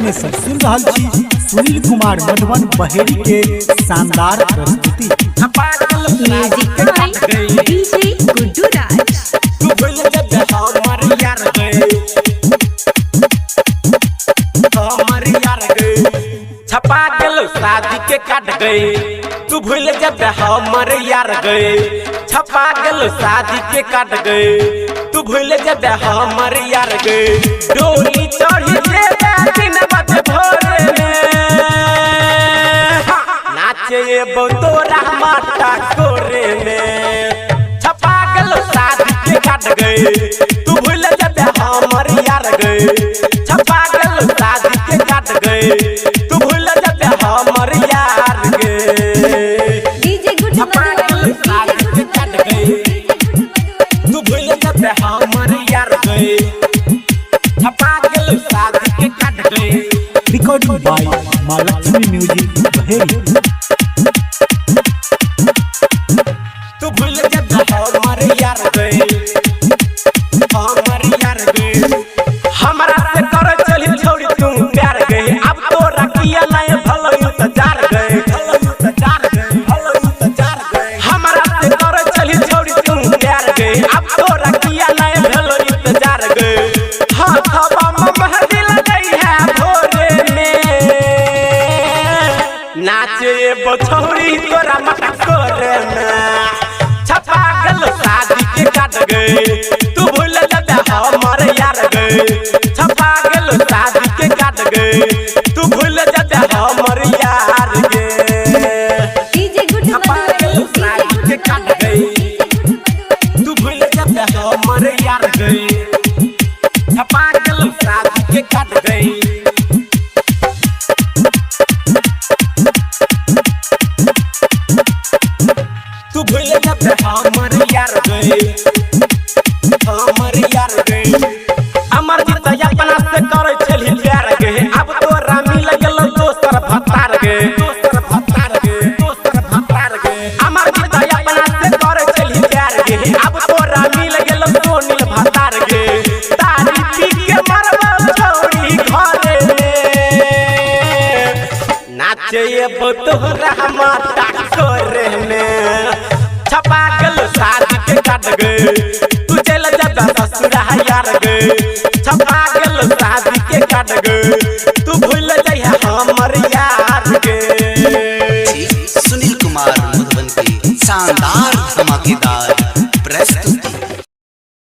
अपने सब सुन रहल छी सुनील कुमार मधुबन बहेरी के शानदार प्रस्तुति। छपा गेल शादी म्यूजिक के बाय काट गए। डीजे गुड्डू राज। तू भूल जबे हमर यार गए, हमर यार गए। छपा गेल शादी के काट गए, तू भूल जबे हमर यार गए। छपा गेल शादी के काट गए, तू भूल जबे हमर यार गए। डोली चढ़ी जेबे दिन बज भोरे में, नाचे एबो तोरा माता कोरे में। छपा गेल शादी के काट गए, तू भूल जबे हमर यार गए। छपा गेल शादी के काट गए, तू भूल जबे हमर यार गए। डीजे गुड्डू छपा मधुबनी, गेल शादी के काट गए, तू भूल जबे हमर यार गए। छपा गेल शादी के काट गए। रिकॉर्डिंग बाय मां लक्ष्मी म्यूजिक बहेरी। तू भूल जबे हमर यार गए, हमर यार गए। हमरा से कर चली छोड़ी तू प्यार गए, अब तोरा किया नहीं भलो इंतजार गए, भलो इंतजार गए, भलो इंतजार गए। हमरा से कर चली छोड़ी तू प्यार गए, अब तोरा किया नहीं भलो इंतजार गए। हाथवा में मेहंदी लगई है भोरे में, नाचे बछौरी तोरा मटकोरे में। छपा गेल शादी के काट गए, तू भूल जबे हमर यार गए। छपा गेल शादी के काट गए, तू भूल जबे हमर यार गए। डीजे गुड्डू छपा मधुबनी, गेल शादी के काट गए, तू भूल जबे हमर यार गए। छपा गेल शादी के काट गए। तू भूल जबे हमर यार गए, हमर यार गए। अमर जीत अपना से करे छली प्यार गए, अब तोरा मिल गेल दोसर भतार गए, दोसर भतार गए, दोसर भतार गए। अमर जीत अपना से करे छली प्यार गए, अब तोरा मिल गेल सोनील भतार गए। तारी पी के मरबो छौरी घरे में, नाचे एबो तोहरा माता कोरे में। छपा गेल शादी के काट गए,